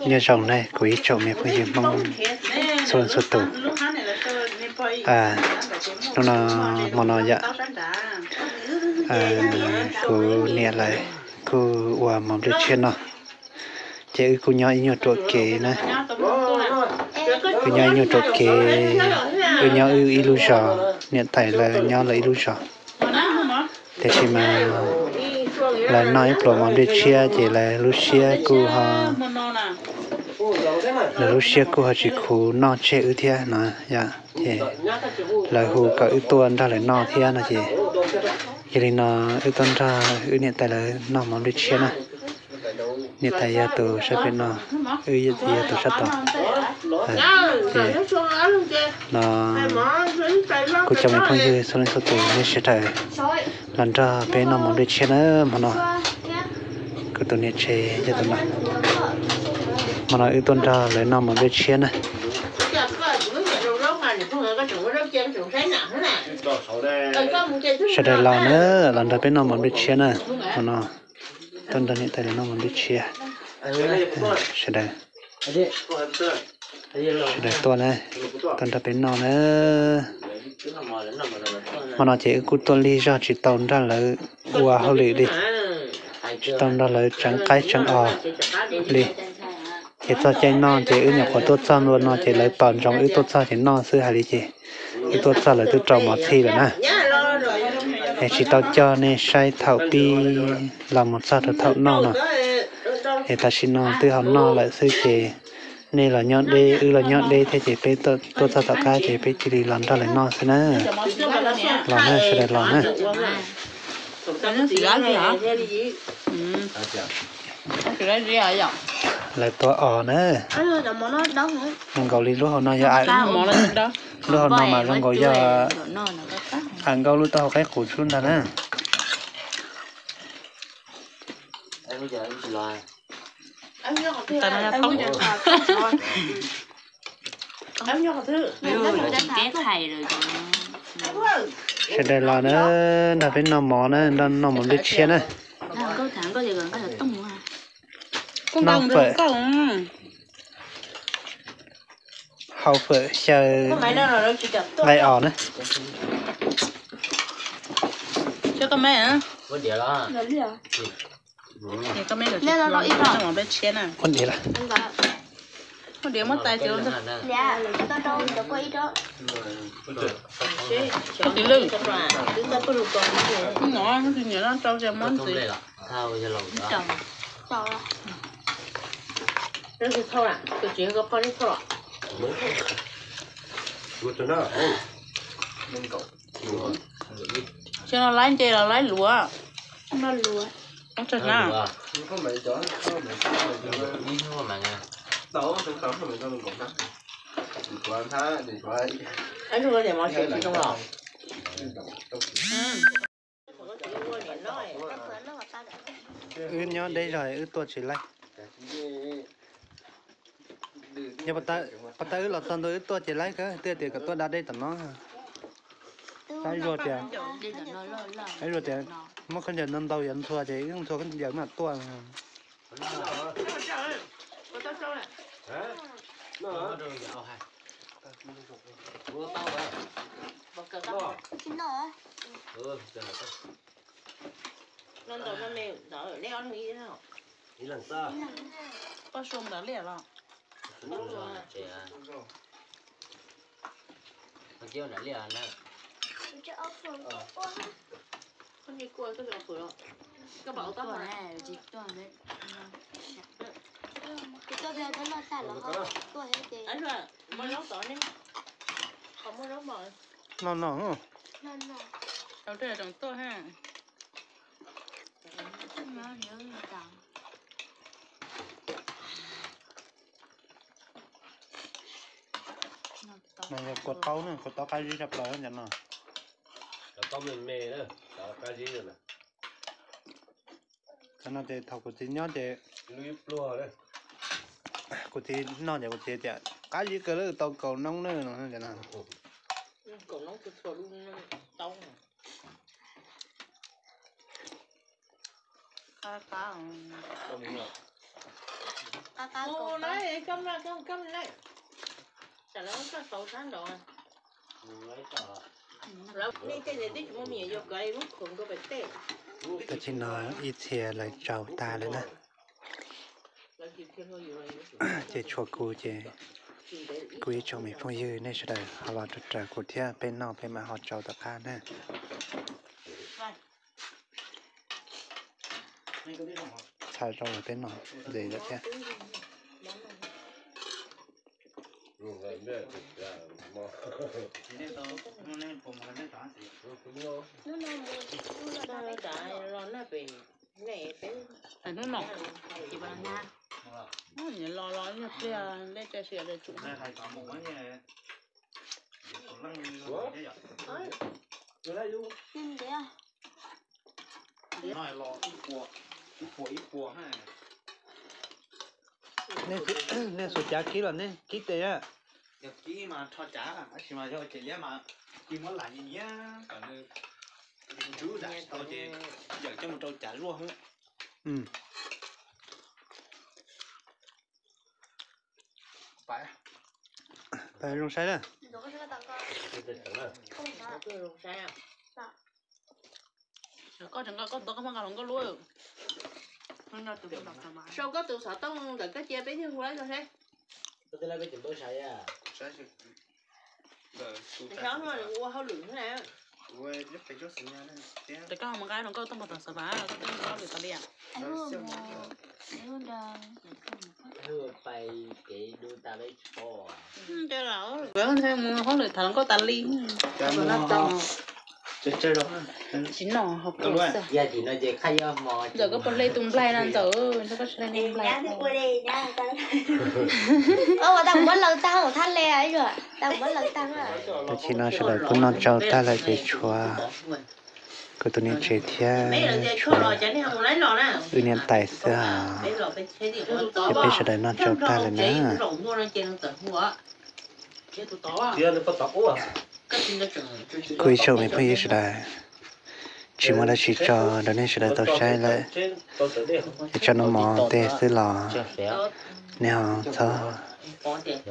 Nyob zoo na kuv ib tsoom me phooj ywg Hmoob txhua leej txhua tus. Hnub no, hmo no yom, kuv niam lawv kuj ua mov nplej tshiab no, ces wb kuj nyob ib nyuag ruam kev na. Wb nyob ib nyuag ruam kev, wb nyob wb ib lub zos, niam tais lawv nyob lawv ib lub zos. Tiam sis mas lawv noj ib pluas mov nplej tshiab ces lawv lub siab kuj ho, lawv lub siab kuj ho tsis khuv noj tseg wb thiab no yom. Ces lawv hu kom wb tuaj nrog lawv noj thiab no ces yog li no wb tuaj nrog wb niam tais lawv noj mov nplej tshiab na. Niam tais yog tus sab pem no, wb yog tus sab tod. Ces no kuv cov me phooj ywg txhua leej txhua tus nej sawv daws los nrog peb noj mov nplej tshiab na hmo no. Kuv tus niam tsev yog tus no. Hmo no wb tuaj nrog lawv noj mov nplej tshiab na. Sawv daws los na, los nrog peb noj mov nplej tshiab na. Hmo no tuaj nrog niam tais lawv noj mov nplej tshiab. Sawv daws, sawv daws tuaj na, tuaj nrog peb noj na. Hmo no ces wb kuj tuaj lig zog tsis tau nrog lawv ua hauj lwm li, tsis tau nrog lawv tseev qaib tseev os li. Ces txog caij noj ces wb nyuam qhuav tuaj txog ntua no ces lawv tos ntsoov wb tuaj txog ces noj xwb hais li ces wb tuaj txog lawv twb rau mov txhij lawm na. Es tsis tau coj nej saib thaum pib los mus txog rau thaum noj no. Es tam sim no twb ho noj lawm xwb ces nej los nyob deb wb los nyob deb thiab ces peb tuaj txog tom qab ces peb cia li los nrog lawv noj xwb na. Los na, sawv daws los na. Lawv tua os na. Zoo nkaus li lub hauv no yog, lub hauv no mas zoo nkaus yog Am Nkauj lub taub hau qaib qus xwb ntag na. Sawv daws los na, nrog peb noj mov na, noj mov nplej tshiab na. Noj fawm, hau fawm xyaw nqaij os na. Ua diav lawm. Tsis no laib nce los laib luav? Wb nyob deb zog wb tuaj tsis laib. Yog puas tas wb los txog ntua wb tuaj ces laib kawg, twb tias kom tuaj da dej tom no. Tab zuag tias, tab zuag tias muab khaub ncaws ntau ntau yuav ntxhua ces wb ntxhua khaub ncaws mam tuaj. Poj Sua ntawd liaj los? No no. Mas yog kua taub na, kua taub qab zib tshaj plaws cov no. Cov no ces thaum kuv txiv nyob ces kuv txiv noj ces kuv txiv tias qab zib kawg lawm, tau kaus noob na no. Kaus noob txhua txhua lub noob taub. Tam sim no ib txhia lawv tsau tag lawm na, ces tshuav kuv ces kuv ib tsoom me phooj ywg nej sawv daws ho los raws kuv thiab peb noj peb mam ho tsau tom qab na. Txhaj zoo los peb noj ntxiv lawm thiab. Hnub no los los nyuag pliag dej tsa siav tsum. Nej xuas cav kib los nej kib tes a? Yog kib mas rho cav, tab sis mas yog cem liab mas kib muab lam nyiam kom nws ntsub zam tsis tau ces yawm coj mus rau cav zuaj xwb. Pab zoo saib na. Koj tseem nqa koj tuav koj muab nqa hluas nkauj lub. Sau koj tus xov tooj ntawm koj cia peb thiaj hu lawv zoo saib. Xyov ua hauj lwm na. Tes koj mus nqa hluas nkauj tuaj mus tom xav vas, koj tuaj mus hauj lwm tas li. Mus hauj lwm tham hluas nkauj tas li. Tsis noj hauv koj xwb. Ntxawm koj puas hle tus nplaig no Ntxawm, koj tsis hle tus nplaig. Tam sim no sawv daws kuj noj tsau tag lawm ces tshuav kuv tus niam tsev thiab tshuav wb niam tais xwb os. Ces peb sawv daws noj tsau tag lawm na. Kuv ib tsoom me phooj ywg sawv daws, tsis muaj dab tsi tso rau nej sawv daws tau saib lawm, es tso noj mov tej xwb los nej ho txhob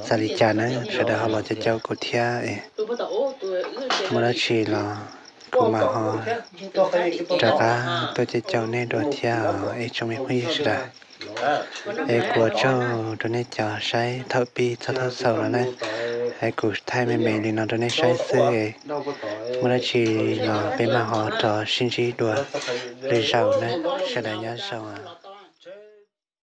xav li cas na, sawv daws ho los caum caum kuv thiab es muaj dab tsi los kuv mam ho rov qab tuaj caum caum nej dua thiab os ib tsoom me phooj ywg sawv daws. Es kuv ua tsaug rau nej cov saib thaum pib txog thaum xaus no na. Es kuv thaij me me li no rau nej saib xwb, muaj dab tsi los peb mam ho rov sib ntsib dua lwm zaus na. Sawv daws nyob zoo.